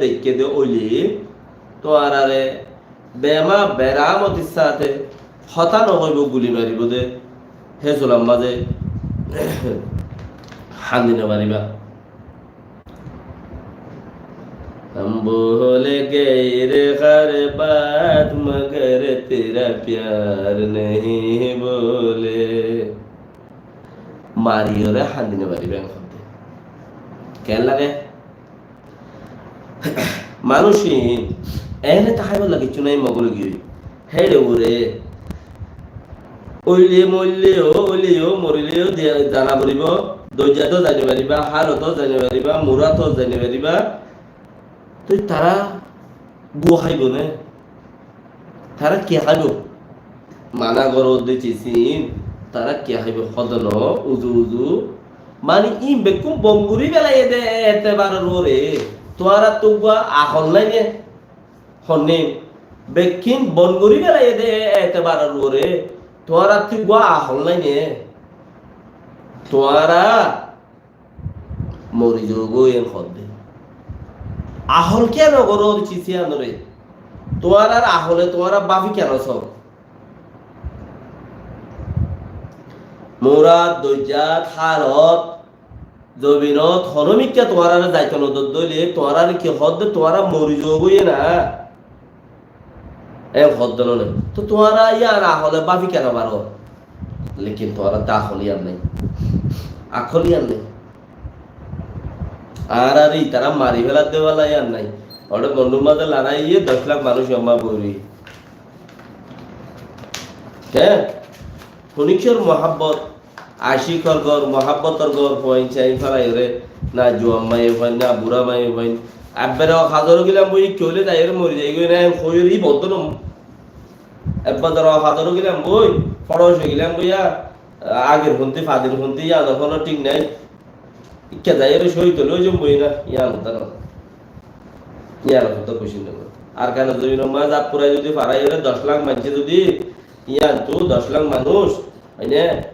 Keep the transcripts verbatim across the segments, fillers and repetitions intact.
deikké de óile, tuáñrare bema beramotir sáte hotá no hoibo, guli maribo de, hé sular mazé handi no faribá. ہم بھول گئے رے ہر بات، مگر تیرا پیار نہیں بھولے۔ Mariyóre handi no faribá, en hoó de. Ken lage? Manúic ín, ene táibolla kiccú nai, mogol giyói. Héçe uore. Óile moille yó, óile yó, morile yó, de-, zana foribó, doijjat ó zai no faribá, hálot ó zai no faribá, murat ó zai no faribá. Toi tará gua háibo né? Tará ki háibo? Mana goró de cis ín, tará ki háibo? Hoó de no, uzu uzu. Mani ín bekkún bon gorí félaiye de etebaror uore. Tuáñrattú gua ahol nai né? Honné, bekkín bon gorí félaiye de etebaror uore. Tuáñrattú gua ahol nai né? Tuáñra mori zogói, en hoó de. Ahol kiyá no goró de cis íyanore? Tuáñrar ahole tuáñra báfi kiyá no só? Murat, doijjat, hálot, zobinot honó mikká tuáñrare zaito no dodde óile, tuáñrare ki hoó de, tuáñra mori zogói na? En hoó de no né? To tuáñra yían ahole báfi kiyá no faró? Lekin tuáñrattú ahol yían nai. Akol yían nai. Añárare itará mari féladde bála yían nai. Óre Mondur mazé lorai óiye, doc lak manúic yó mari giyói. Hé? Honikkár muhábbot, acikor gór, muhábbotor gór, fuain sai félaiyoré, na juan maiyafuain, na burá maiyafuain. Ebbere ok hazor óigilam boi, ki óile zaiyoré mori zaigói na, en hoiyoré í boddo nom. Ebbere ok hazor óigilam boi, foros óigilam boi, ya, agir honti, fadir honti, yíanor honó thík nai. Ikká zaiyóre cóhid óile ói zaiyum boi na, yían hotá no. Yían hotá kucíc no. Arkanor zobinor mazé zat furai zodi faraiyóre doc lak maincé zodi, yíantu doc lak manúic, óine,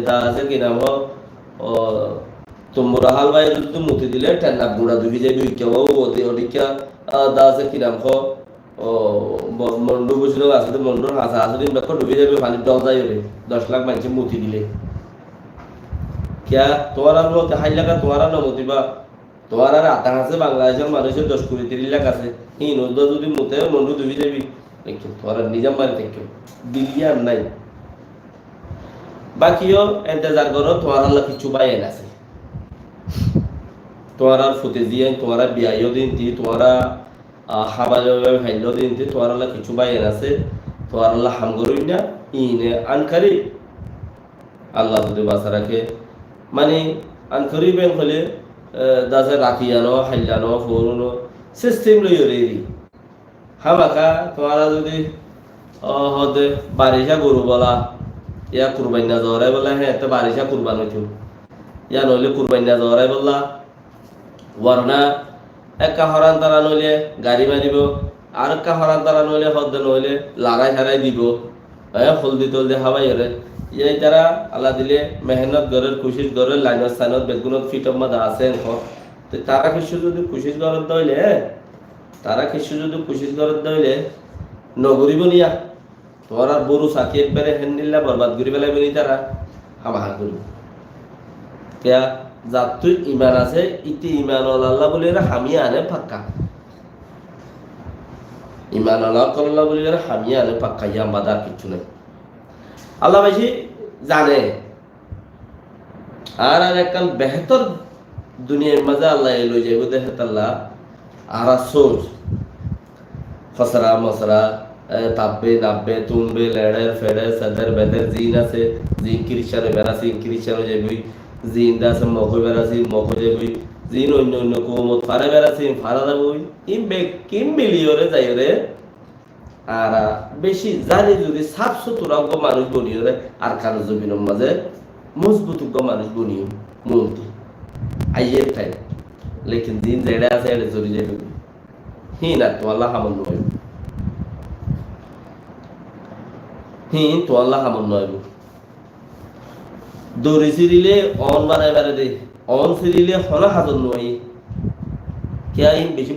da asé ki nam ó, ó, Tumbura Hál báiye zodi muti dile, thenna gura dubi zaibo, ikká ó, ó, ó, ikká, a, da asé ki nam ó, Ó, bo-, Mondu bucílo asé de, Mondur hañsa asé de, bekkún dubi zaibo, fanir dhol zaiyóre, doc lak maincé muti dile. Kiyá, tuáñrar mote háil lage, tuáñra no mutiba, tuáñrar ata asé, Bangladecór manúicor doc, kuri, tiríc lak asé, híin uddúa zodi mute, Mondu dubi zaibi, lekin tuáñra nizam mari táikko, dil yían nai. Báki yó entezar goró, tuáñralla kiccú báiyain asé. Tuáñrar fute ziyán, tuáñra biyai yó dinti, tuáñra a, hábaiba failló de inte, tuáñralla kiccú báiyain asé, tuáñralla ham goróinna, iíne ankarib. Allah zodi basai raké, mani ankarib en hoilé, e, dase rati ano, hailla no, foóru no, sistem loi ori eri. Hámaka tuáñra zodi, o, hode baricá goru bola, ya kurbainna zorai bola, hé, te baricá kurban óito. Ya noóile kurbainna zorai bola, Warna ekka horan tara noile gari maribo, ar ekka horan tara noile hodde noile larai sarai dibo. E, holdi toldi hábaiyore. Ye itara Allah dile mehenot gorer, kucic gorer, lainot sainot begunot fitor maze ase enko. Te tara kiccu jodi kucic gorer de oile, tara kiccu jodi kucic gorer de oile, no guribo niya. Tuáñrar boru saki ekbare héndilla borbad gori félaibo ni tara, hámaha goribo. Kiyá, zattú iman asé, íte iman ola Allah buli ere ham iyane pakka. Iman ola Allah buli ere ham iyane pakka, iyan bade ar kiccu nai. Allah beci zane. Añárar ekkán behétor duniyair mazé Allah ye loi zaibo de hétalla añárar sóoc, fosra mosra, e, tabbe nabbe, tumbe, leçer feçer, seder beder, ziín asé, ziín Kiristan óibar asé, iín Kiristan ói zaiboi, ziín de asé Mog óibar asé, iín Mog ói zaiboi, ziín oinno oinno koumot fara óibar asé, iín fara zaiboi, iín bekkín miliyore zaiyore, Añára beci zani zuri saf sutura uggwá manúic boniyóre Arkanor zobinor mazé mozbut uggwá manúic boniyum muúntu. Aiyér thaim. Lekin din zeçé asé eçé zori zaibo. Híin ar tuáñlla hamot no aibo. Híin tuáñlla hamot no aibo. Dori sirile on banai fare de, on sirile hono hazot no aiyé. Yá hín bicí